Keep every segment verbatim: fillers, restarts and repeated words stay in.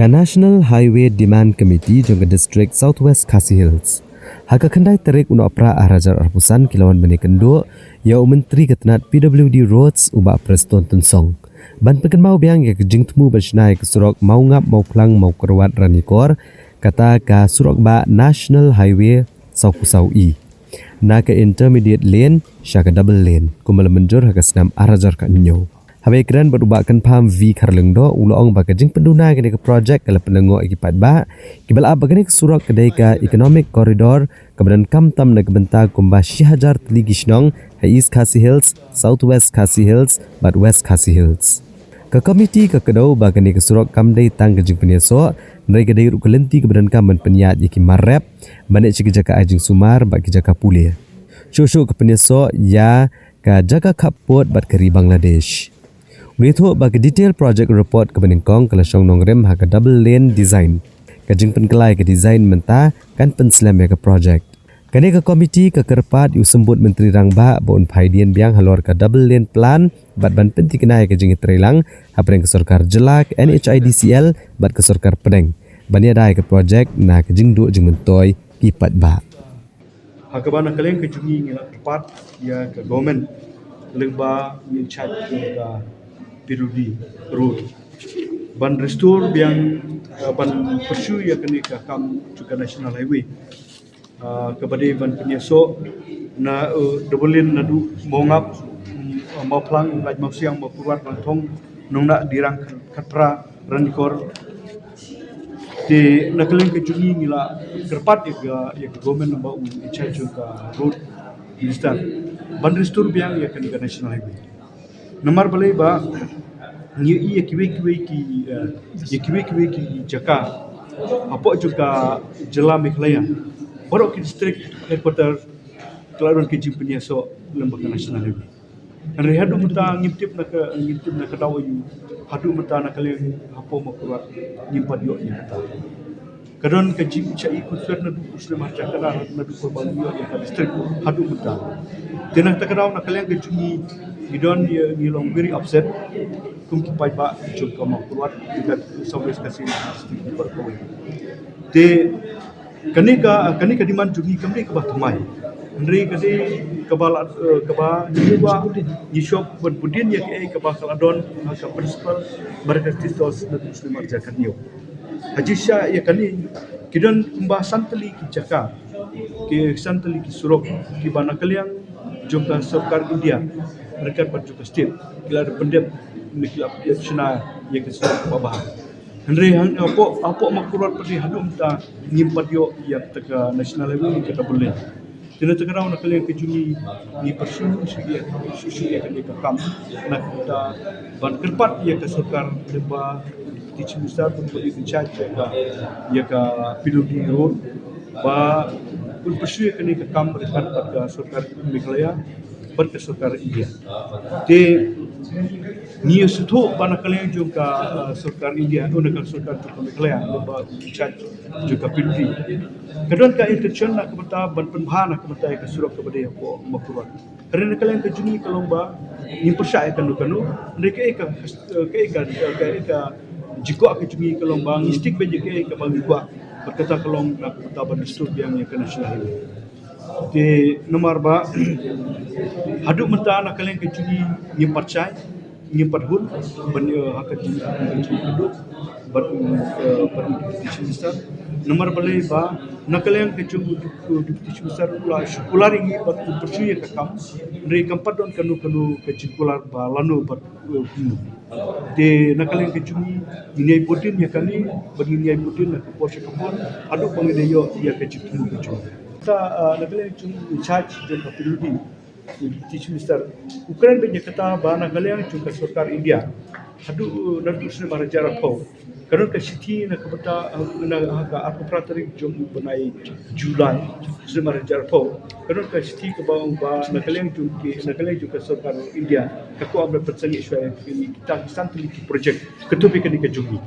Ka National Highway Demand Committee jong ka District South West Khasi Hills, ha ka khyndai tarik u Nohprah arhajar arphew san, ki la wan ban ïakynduh ïa u Myntri ka tnat P W D Roads, u Bah Prestone Tynsong, ban pynkynmaw biang ïa ka jingthmu ban shna ïa ka surok Mawngap, Mawphlang, Mawkyrwat, Ranikor, kata ka surok bah National Highway sawphew saw E, na ka intermediate lane sha ka double lane, kumba la mynjur ha ka snem arhajar khathynñiew. Haba ïakren bad u Bah Kynpham V Kharlyngdoh, u la ong ba ka jingpynduna ïa kane ka project ka la pynlyngngoh ïa ki paidbah kiba la ap ba kane ka surok ka dei ka economic corridor kaba donkam tam na ka bynta kumba shi hajar tylli ki shnong ha East Khasi Hills, South West Khasi Hills bad West Khasi Hills. Ka komiti ka kdew ba kane ka surok kam dei tang ka jingpynïasoh, hynrei ka dei ruh ka lynti kaba donkam ban pynïaid ïa ki mar rep ban leit sha ki jaka ai jingsumar bad ki jaka pule. Shuh shuh ka pynïasoh ïa ka jaka khappud bad ka ri Bangladesh. U la ïathuh ba ka detail project report kaba nyngkong ka la shong nongrim ha ka double lane design. Ka jingpynkylla ïa ka design mynta kan pynslem ïa ka project. Kane ka komiti ka kyrpad ïa u Symbud Myntri Rangbah ba un phaidien biang halor ka double lane plan bad ban pynthikna ïa ka jingïatreilang hapdeng ka sorkar jylla, ka N H I D C L bad ka sorkar pdeng ban ïada ïa ka project na ka jingduh jingmyntoi ki paidbah. Ha kaba na ka liang ka jong ngi ngi la kyrpad ïa ka government lyngba ngi in charge jong ka P W D road ban restore biang, eh, ban pursue ïa kane ka kam jong ka National Highway. Ah, kaba dei ban pynïasoh na, eh, double lane naduh Mawngap, mm, Mawphlang, Laitmawsiang, Mawkyrwat, Langthong, Nongnah, Dirrang, Khatphra, Ranikor. Te na ka liang ka jong ngi ngi la kyrpad ïa ka, ïa ka government number one in charge jong ka road minister ban restore biang ïa kane ka National Highway. Namar balei ba ngi ïa kiwei kiwei ki, eh, ïa kiwei kiwei ki jaka hapoh jong ka jylla Meghalaya, baroh ki district headquarter ka la don ka jingpynïasoh lem bad ka National Highway. Hynrei haduh mynta ngim tip na ka, ngim tip na ka daw aïu, haduh mynta na ka liang hapoh Mawkyrwat ngim pat ïoh ïa kata. Ka don ka jingshah ïa ka konsep naduh u snem arhajar khatar, naduh kaba ngi ïoh ïa ka district haduh mynta. Te na kata ka daw na ka liang ka jong ngi, ngi don ïa, ngi long very upset kum ki paidbah jong ka Mawkyrwat, jong ka South West Khasi Hills District baroh kawei. Te kane ka, kane ka demand jong ngi kam dei kaba thymmai. Hynrei ka dei kaba la, eh, kaba ngi kwah, ngi shong ban bud dien ïa kaei kaba ka la don ha ka principle bad ka status naduh u snem arhajar khathynñiew. Ha jingshisha ïa kane ki don kumba san tylli ki jaka, ki san tylli ki surok kiba na ka liang jong ka sorkar India ryngkat bad jong ka state ki la pyndep, ne ki la pyndep shna ïa ka surok kaba bha. Hynrei hang hapoh, hapoh Mawkyrwat pat haduh mynta ngim pat ïoh ïa kata ka National Highway ne kata ka double lane. Te na kata ka daw na ka liang ka jong ngi ngi pursue shuh ïa, shuh shuh ïa kane ka kam. Na ka bynta ban kyrpad ïa ka sorkar lyngba Deputy Chief Minister bad bad in charge ïa ka, ïa ka P W D road ba un pursue ïa kane ka kam ryngkat bad ka sorkar Meghalaya bad ka sorkar India. Te ngi ïa sngewthuh ba na ka liang jong ka, eh, sorkar India, oh, na ka sorkar jong ka Meghalaya, lyngba in charge jong ka P W D, ka don ka intention na ka bynta ban pynbha na ka bynta ïa ka surok kaba dei hapoh Mawkyrwat. Hynrei na ka liang ka jong ngi ka long ba ngim pyrshah ïa kano kano, hynrei kaei ka, eh, kaei ka, eh, kaei ka jingkwah ka jong ngi ka long ba ngi stick beit ïa kaei kaba ngi kwah. Bad kata ka long na ka bynta ban restore biang ïa ka National Highway. Te namar ba haduh mynta na ka liang ka jong ngi ngim pat shai, ngim pat hun ban, eh, ha ka jing, ha ka jingkynduh bad, eh, bad u Deputy Chief Minister. Namar balei ba na ka liang ka jong u Deputy Chief Minister u la shu kular ïa ngi bad u pursue ïa ka kam, hynrei kam pat don kano kano ka jingkular ba lano bad, eh, kumno. Te na ka liang ka jong ngi ngin ïai bud dien ïa kane bad ngin ïai bud dien na ka por sha ka por haduh ba ngin ïoh ïa ka jingthmu ka jong ngi. Ta, ah, na ka liang jong in charge jong ka P W D, u Deputy Chief Minister u kren beit ïa kata ba na ka liang jong ka sorkar India haduh, uh, naduh u snem arhajar arphew ka don ka shithi na ka bynta, uh, na ha ka arphew phra tarik jong u bnai July u snem arhajar arphew ka don ka shithi kaba ong ba na ka liang jong ki, na ka liang jong ka sorkar India ka kwah ban pynsangeh shuwa ïa kita ki san tylli ki project, katto phi kane ka jong ngi.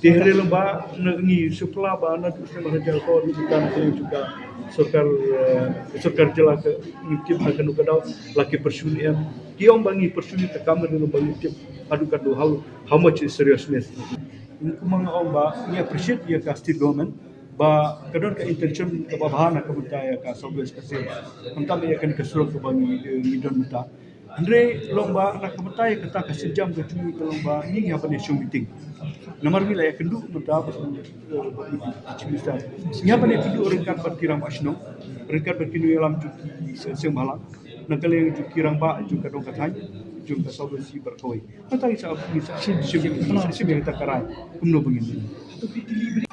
Te hynrei lem ba na ngi shu pla ba naduh u snem arhajar arphew haduh mynta na ka liang jong ka sorkar, eh, sorkar jylla ka ngim tip ha kano ka daw la ki pursue ne em. Ki ong ba ngi pursue ka kam, hynrei lem ba ngim tip haduh katno, how, how much is seriousness. Kumba nga ong ba ngi appreciate ïa ka state government ba ka don ka intention kaba bha na ka bynta ïa ka South West Khasi Hills. Mynta ïa kane ka surok kaba ngi, eh, ngi don mynta. Hynrei long ba na ka bynta ïa kata ka sienjam ka jong ngi ka long ba ngi ngi hap ban ïa shong meeting. Namar ngi la ïakynduh mynta ba, eh, ba ngi, Chief Minister. Ngi hap ban ïakynduh ryngkat bad ki rangbah shnong, ryngkat bad ki nongïalam jong ki seng, seng bhalang. Na ka liang jong ki rangbah jong ka dong ka thaiñ, jong ka South West Khasi Hills baroh kawei. Mynta ngi sa, ngi sa shim, shim, shim, shim ïa kata ka rai kumno ba ngin